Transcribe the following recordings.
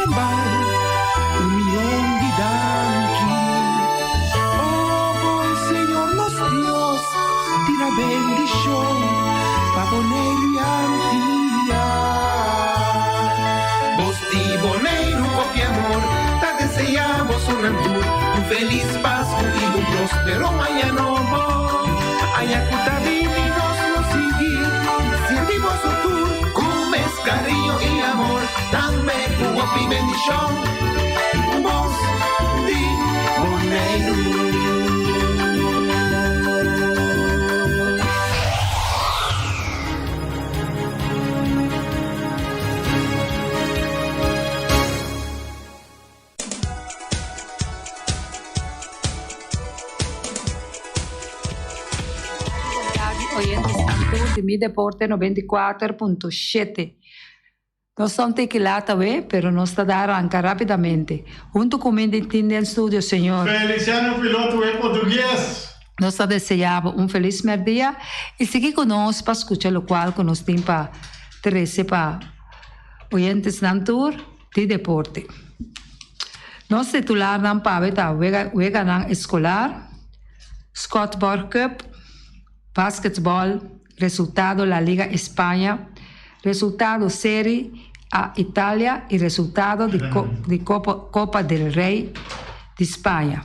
hambal un mion di danki. O bon Señor nos Dios, tira bendishon pa Boneiru i Antia. Bos di Boneiru hopi amor ta deseá bosonan tur un felis Pasku i un próspero aña nobo. Aña ku ta bini nos lo sigui sirbi boso tur ku mes kariño i amor, tambe ku hopi bendishon. Bos di Boneiru. Oyentes di Mi Deporte 94.7. Nos ta un tiki lat awe, pero nos ta da arranca rapidamente. Hunto cu mi den tin den studio señor. Feliciano Piloto e Portugues. Nos ta desea bo un feliz merdia y sigui cu nos pa scucha locual cu nos tin pa trece pa oyentesnan tur. Di deporte. Nos titularnan pawe ta Weganan Eskolar, Scott Borg Cup, Basketball, Resultado La Liga España, Resultado Serie A Italia y Resultado di Copa del Rey di Spaña.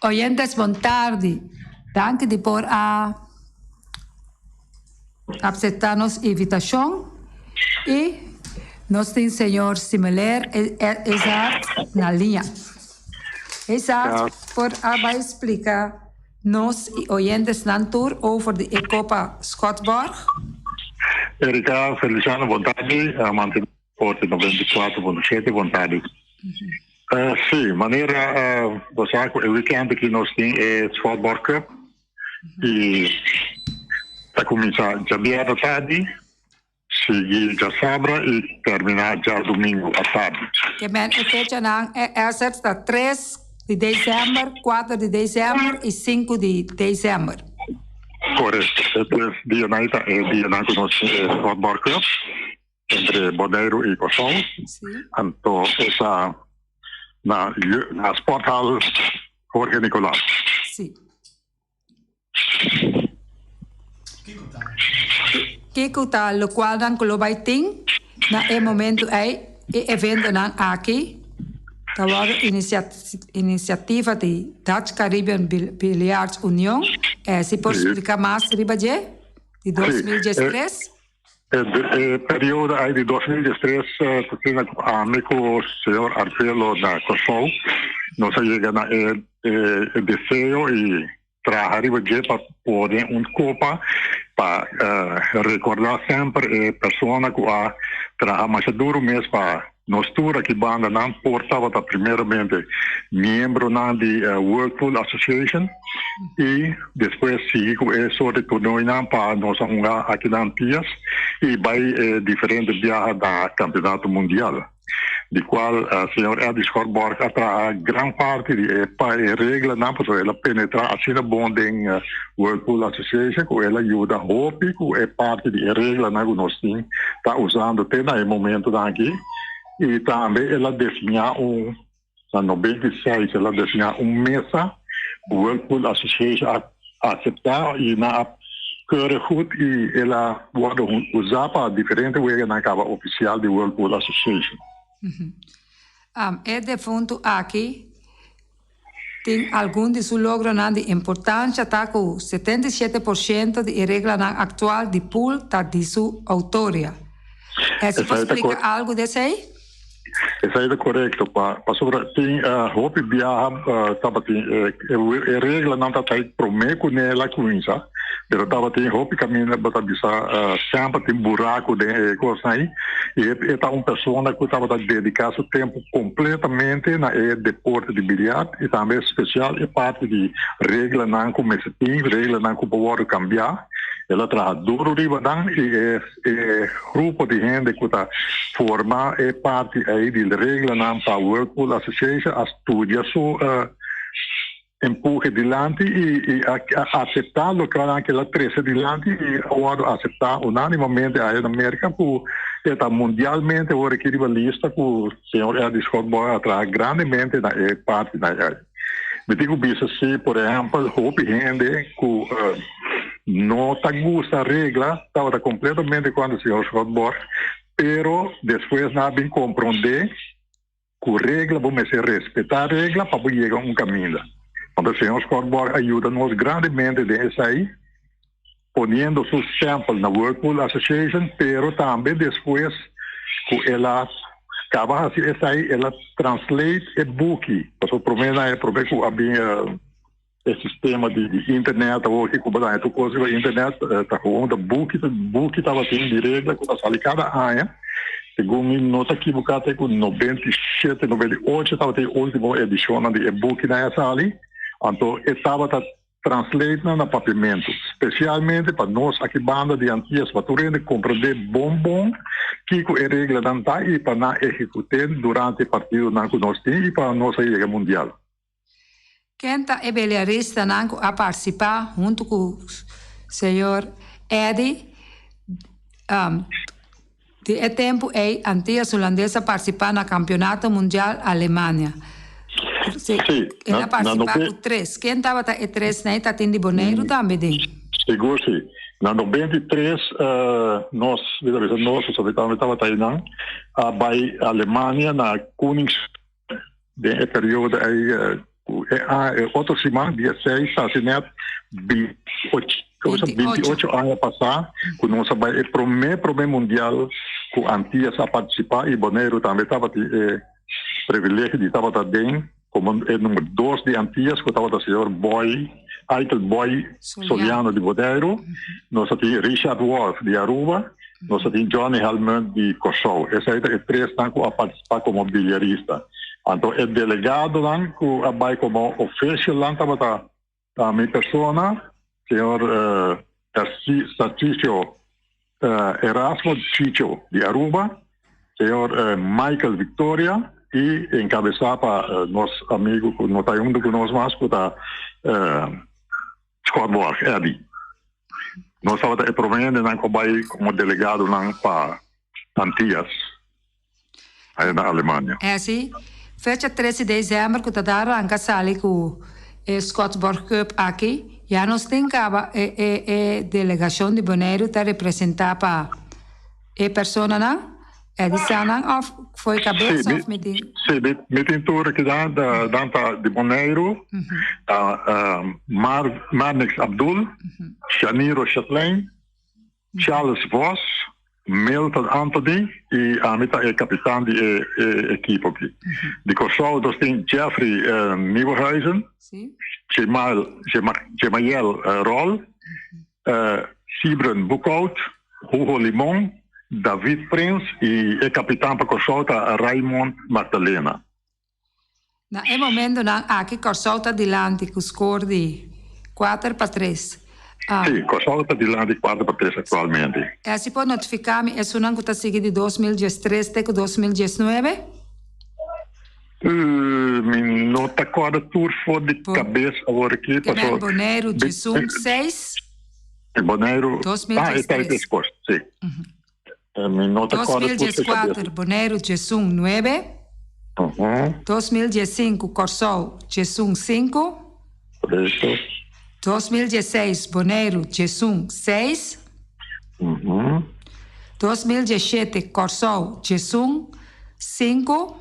Oyentes bon tardi, danki di por a. Acepta nos invitacion y nos tin señor Simeler Ezard na liña. Ezard por a bay splica nos y oyentesnan tur over di e Copa Schotborg? Erika Feliciano bon tardi, amante di Deporte 94.7 bon tardi. Si, manera bo sa cu e weekend aki nos tin e Schotborg Cup. I ta kuminsá djabièrnè tardi, sigui djasabra i terminá djadumingu atardi. Ke men e fechanan e èsèts ta tres di desèmber, kuater di desèmber i sinku di desèmber. Korekto. E tres dianan ei ta e dianan ku nos tin e Schotborg Cup entre Boneiru i Kòrsou. Anto e ta na na Sporthal Jorge Nicolaas. Sí. Kiko ta lokualnan ku lo bai tin na e momentu ei? E eventonan aki ta wòrdu inisiativa di Dutch Caribbean Billiards Union. Si por splika mas riba dje di 2013? E periodo ei di 2013 ta asina ku ami ku señor Arvelo na Kòrsou nos a yega na e deseo i traha riba dje pa pone un kopa pa rekordá semper e persona ku a traha masha duru mes pa Nos tur aki banda nan por tabata primeramente miembronan di World Pool Association y despues sigui cu e soort di torneonan pa nos a hunga aki na Antillas y bay e diferente biaha na Campeonato Mundial, di cual señor Eddie Schotborg a traha gran parti di e pa e reglanan pasobra el a penetra asina bon den World Pool Association cu el a yuda hopi cu e parti di e reglanan cu nos tin ta usando te na e momentonan aki y tambe el a designa un na 96 el a designa un mesa cu World Pool Association a acepta y nan a keurig goed y el a wordo usa pa diferente weganan caba oficial di World Pool Association. E defunto aki Tin algun di su logronan di importancia ta cu 77% di e reglanan actual di pool ta di su autoria. Esey por splica algo di esey? Esey ta corecto, pasobra tin hopi biaha tabatin e reglanan ta trae prome cu Nel a cuminsa, pero tabatin hopi caminda bo ta bisa semper tin buraco den e cosnan ey y e ta un persona cu tabata dedica su tempo Completamente na e deporte di biliard y tambe especial e parti di reglanan cu mester tin, reglanan cu por wordo cambia. El a traha duro riba nan y e e grupo di hende cu ta forma e parti ey di reglanan pa World Pool Association a studia su Empuje dilanti y a acepta loke nan a trece dilanti y a wordo acepta unanimamente aya na Merca cu E ta mundialmente awor aki riba lista ku señor Eddie Schotborg a traha grandemente na e partinan ei. Mi tin ku bisa si, por ehèmpel, hopi hende ku no ta gusta regla tabata kompletamente kontra señor Schotborg, pero despues nan a bin komprondé ku regla bo mester respetá regla pa bo yega un kaminda. Anto señor Schotborg a yuda nos grandemente den esei, poniendo su stempel na World Pool Association, pero tambe despues ku el a kaba hasi esei, el a translate e buki, pasobra promé nan e promé ku a bin e sistema di internet awor ki ku bo ta haña tur kos riba internet, ta gewoon ta buki buki tabatin di regla ku ta sali kada aña, segun mi no ta kibuká te ku 97, 98 tabatin e ultimo edishonnan di e bukinan a sali, anto e tabata Translate nan na papiamentu, spesialmente pa nos aki banda di Antias pa tur hende komprendé bon bon kiko e reglanan ta i pa nan ehekut'é durante e partidonan ku nos tin i pa nos a yega mundial. Ken ta e beliaristanan ku a partisipá huntu ku señor Eddy? Di e tempu ei Antillas Hulandes a partisipá na Kampionato Mundial Alemania. Sí, El a partisipá ku tres. Ken tabata e tresnan ei? Ta tin di Boneiru tambe den. Sigur si. Na 93 nos, mi ta bisa nos, pasobra mi tambe tabata einan, a bai Alemania na Konings den e periodo ei ku e e otro siman dia seis ta hasi nèt 28 aña pasá ku nos a bai e promé promé mundial ku Antias a partisipá i Boneiru tambe tabatin e privilegio di tabata den komo e number dos di Antias ku tabata señor Boy Aikel Boy Soliano di Boneiru, nos a tin Richard Wolf di Aruba, nos a tin Johnny Helmund di Kòrsou. Esei ta e tresnan ku a partisipá komo biliarista. Anto e delegadonan ku a bai komo officialnan tabata mi persona, señor Tarcisio Erasmo Chicho di Aruba, señor Michael Victoria y encabeza pa nos amigo cu no ta hunto cu nos mas cu ta Scott Borg, Eddie. Nos tabata e prome hendenan cu a bay como delegadonan pa Antillas aya na Alemania. Esey, fecha 13 december cu ta da arranca sali cu e Scott Borg Cup aki, ya nos tin caba e e e delegacion di Boneiru ta representa pa E personanan e di sa nan of fo'i kabes of mi tin. Sí, mi tin tur aki dan, dan ta di Boneiru, ta Marnix Abdul, Shaniro Chatlein, Charles Vos, Milton Anthony i ami ta e kapitan di e ekipo aki. Di Kòrsou nos tin Jeffrey Nieuwenhuizen, Jemayel Rol, Sibren Boekhout, Hugo Limon, David Prins i e kapitan pa Kòrsou ta Raymond Magdalena. Na e momentonan aki Kòrsou ta dilanti ku skor di 4-3. Sí, Kòrsou ta dilanti 4-3 aktualmente. Esei por notifiká mi esunnan ku ta sigui di 2013 te ku 2019? Mi no ta kòrda tur for di kabes awor aki paso. Boneiru 11 6. Boneiru ah e ta despues si. Mi no ta kòrda tur for di kabes. 2014 Boneiru 11 9. 2015 Kòrsou 11 5. Korekto. 2016 Boneiru 11 6. 2017 Kòrsou 11 5.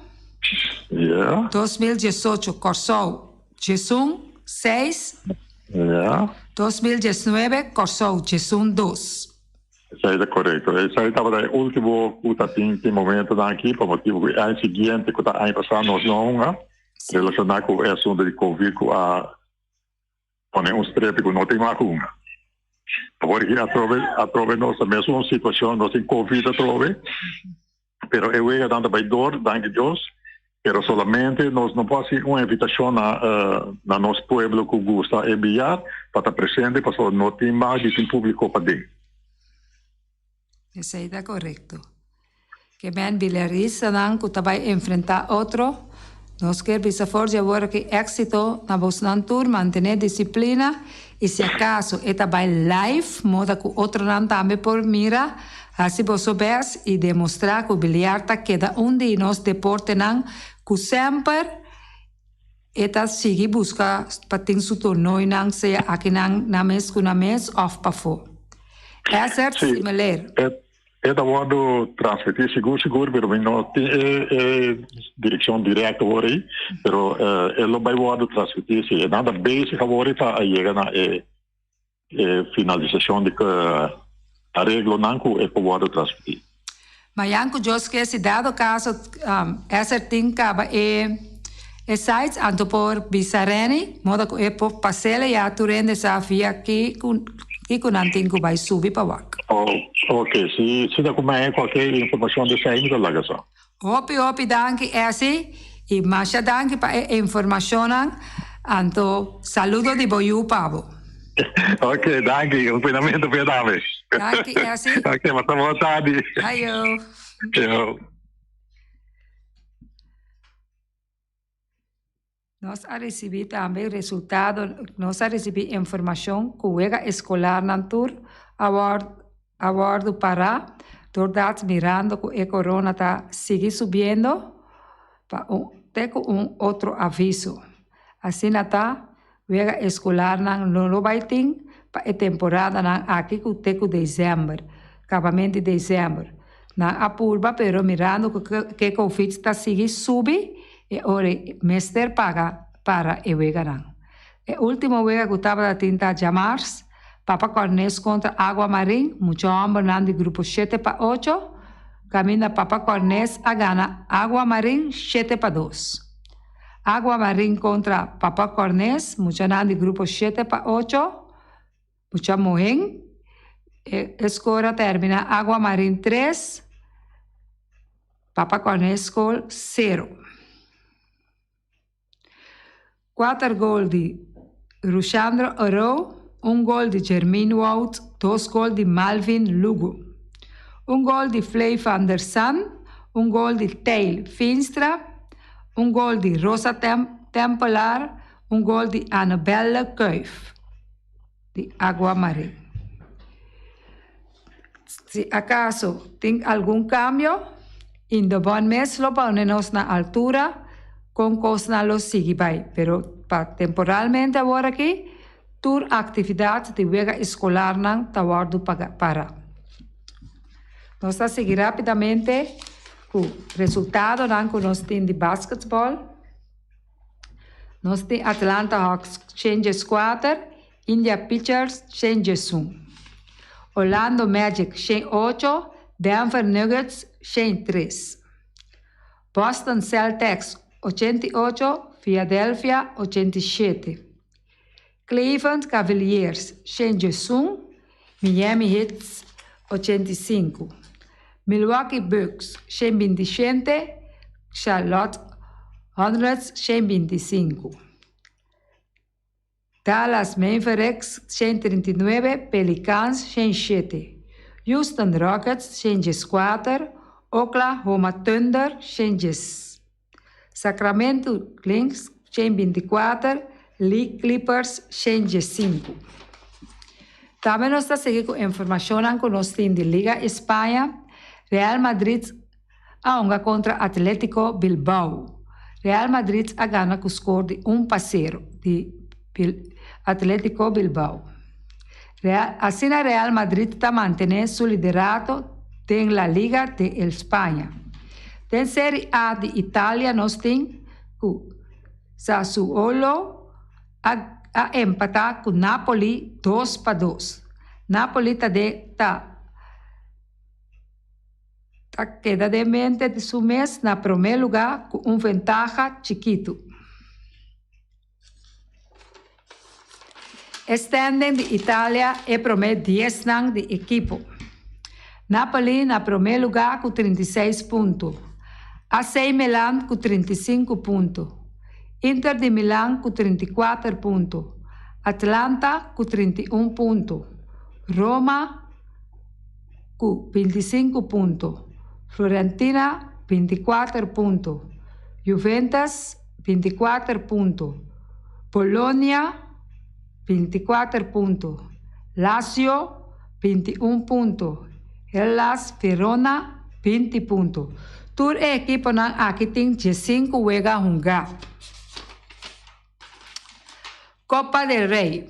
Ja. 2018 Kòrsou 11 6. Ja. 2019 Kòrsou 11 2. Esei ta korekto. Esei tabata e último ku ta tin tin momentonan aki pa motibu ku e aña siguiente ku ta aña pasá nos no a hunga relashoná ku e asuntu di covid ku a pone un strepi ku no tin mas hunga. Awor aki atrobe atrobe nos ta mesun situashon nos tin covid atrobe pero e weganan ta bai dor danki Dios pero solamente nos no por hasi un invitashon na na nos pueblo ku gusta e billar pa ta presente pasobra no tin mas di tin publico paden. Esei ta korekto. Ke men bilaristanan ku ta bai enfrentá otro, nos kier bisa for di awor aki éksito na bosnan tur, mantené disiplina i si akaso e ta bai live moda ku otronan tambe por mira, Hasi boso bes i demostrá ku biliar ta keda un di nos deportenan ku semper e ta sigui buska pa tin su tornoinan sea akinan na mes ku na mes òf pafó. Esert Sí, Simeler. e, e ta wòrdu transmití sigur sigur, pero mi no tin e, e direkshon direkto awor ei, pero eh, e lo bai wòrdu transmití si e nan ta bezig awor ei pa a yega na e e finalisashon di areglonan ku e por wòrdu transmití. Mayan ku Dios ke si dado kaso Esther tin kaba e e sites anto por bisa Renny moda ku e por pasele ya tur hende sa via ki ku kiko nan tin ku bai subi pa wak. Oh, ok, si si ta ku mei kualke informashon di esei mi ta laga sa. Hopi hopi danki Essie y masha danki pa e informacionnan anto saludo di bo yu pa bo. Ok danki un cuidamento pa e tambe. Danki Essie. Ok pasa bon tardi. Ayo. Yo. Nos a ricibi tambe resultado, nos a ricibi informacion cu wega escolarnan tur a a wordo para doordat mirando cu e corona ta sigui subiendo pa un te cu un otro aviso. Asina ta, wega escolarnan no lo bay tin pa e temporadanan aki cu te cu december, cabament di december. Nan a purba pero mirando cu e covid ta sigui subi E ora ei mester paga para e weganan. E ultimo wega ku tabata tin ta djamars, Papa Cornes kontra Agua Marin, mucha hòmbernan di grupo shete pa ocho, kaminda Papa Cornes a gana Agua Marin 7-2. Agua Marin kontra Papa Cornes, muchanan di grupo shete pa ocho, mucha muhen, e skor a termina Agua Marin tres, Papa Cornes skor sero. Kuater gol di Rushandro Oro, un gol di Jermaine Wout, dos gol di Malvin Lugo. Un gol di Flay van der San, un gol di Tijl Feenstra, un gol di Rosa Tempelaar, un gol di Annabelle Kuijf di Aguamarin. Si acaso tin algun cambio, Indobon mes lo pone nos na altura con cosnan lo sigui bay, pero pa temporalmente awor aki tur actividad di wega escolarnan ta wordo para. Nos ta sigui rapidamente cu resultadonan cu nos tin di basketball. Nos tin Atlanta Hawks 104, India Pitchers 101. Orlando Magic 108, Denver Nuggets 103. Boston Celtics 88, Philadelphia 87. Cleveland Cavaliers 101, Miami Heat 85. Milwaukee Bucks 127, Charlotte Hornets 125. Dallas Mavericks 139, Pelicans 107. Houston Rockets 114, Oklahoma Thunder 110. Sacramento Kings 124, Lee Clippers 115. Tambe nos ta sigui ku informashonnan ku nos tin di Liga España, Real Madrid a hunga kontra Atletico Bilbao. Real Madrid a gana ku skor di 1-0 di Atletico Bilbao. Asina Real Madrid ta mantené su liderato den La Liga de España. Den Serie A di Italia nos tin ku Sassuolo a a empatá ku Napoli 2-2. Napoli ta den ta ta keda den mente di su mes na promé lugá ku un ventaha chikitu. E standing di Italia e promé diesnan di ekipo. Napoli na promé lugá ku 36 punto. AC Milan ku 35 punto. Inter di Milan ku 34 punto. Atlanta ku 31 punto. Roma ku 25 punto. Fiorentina 24 punto. Juventus 24 punto. Bologna 24 punto. Lazio 21 punto. Hellas Verona 20 punto. Tur e ekiponan aki tin 15 wega hungá. Copa del Rey.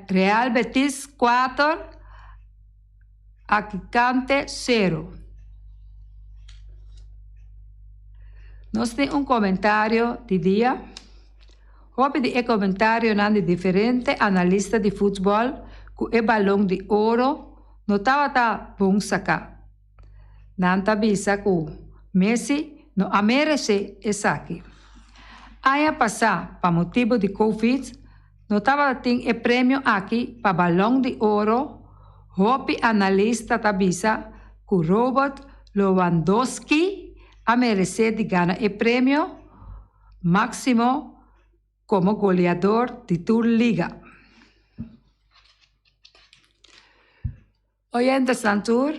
Real Betis 4, Alicante 0. Nos tin un komentario di dia. Hopi di e komentarionan di diferente analista di futbòl ku e Balon di Oro no tabata bon saká. Nan ta bisa ku Messi no a meresé esaki. Aña pasá pa motibu di Covid no tabatin e premio aki pa Balon di Oro, hopi analista ta bisa ku Robert Lewandowski a meresé di gana e premio máksimo komo goleador di tur liga. Oyentenan tur,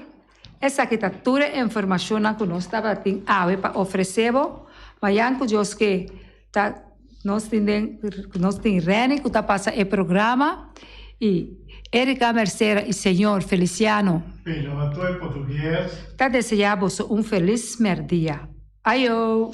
esaki ta tur e informashonnan ku nos tabatin awe pa ofresé bo. Mañan ku Dios ke ta nos tin den nos tin Renny ku ta pasa e programa i Erika Mercera i señor Feliciano. Piloto e portugues. Ta deseá boso un felis mèrdia. Ayo!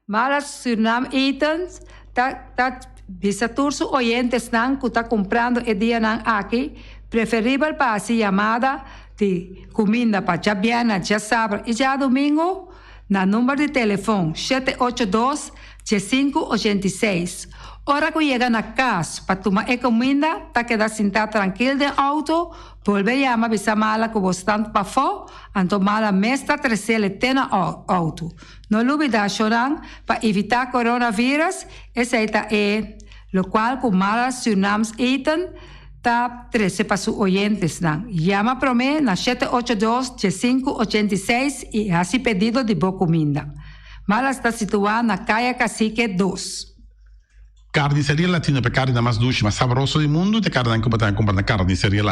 Malas Surinam Etens ta ta bisa tur su oyentesnan ku ta kumprando e dianan aki preferibel pa hasi yamada di kuminda pa djabièrnè, djasabra i djadumingu na number di telefon shete ocho dos, diesinku ochenta i seis. Ora ku yega na kas pa tuma e kuminda ta keda sintá trankil den outo, bolbe yama bisa mala ku bo stant pafó, anto mala mes ta tresele te na outo. No lubidá shornan pa evitá coronavirus, esei ta e lokual ku mala Surinaams Eten ta trese pa su oyentesnan. Yama promé na shete ocho dos, diesinku ochenta i seis i hasi pedido di bo kuminda. Malas ta situá na Kaya Cacique dos. Carniceria Latino pa e carninan mas dushi, mas sabroso di mundu. Ta e carninan ku bo ta kumpra na Carniceria Latino.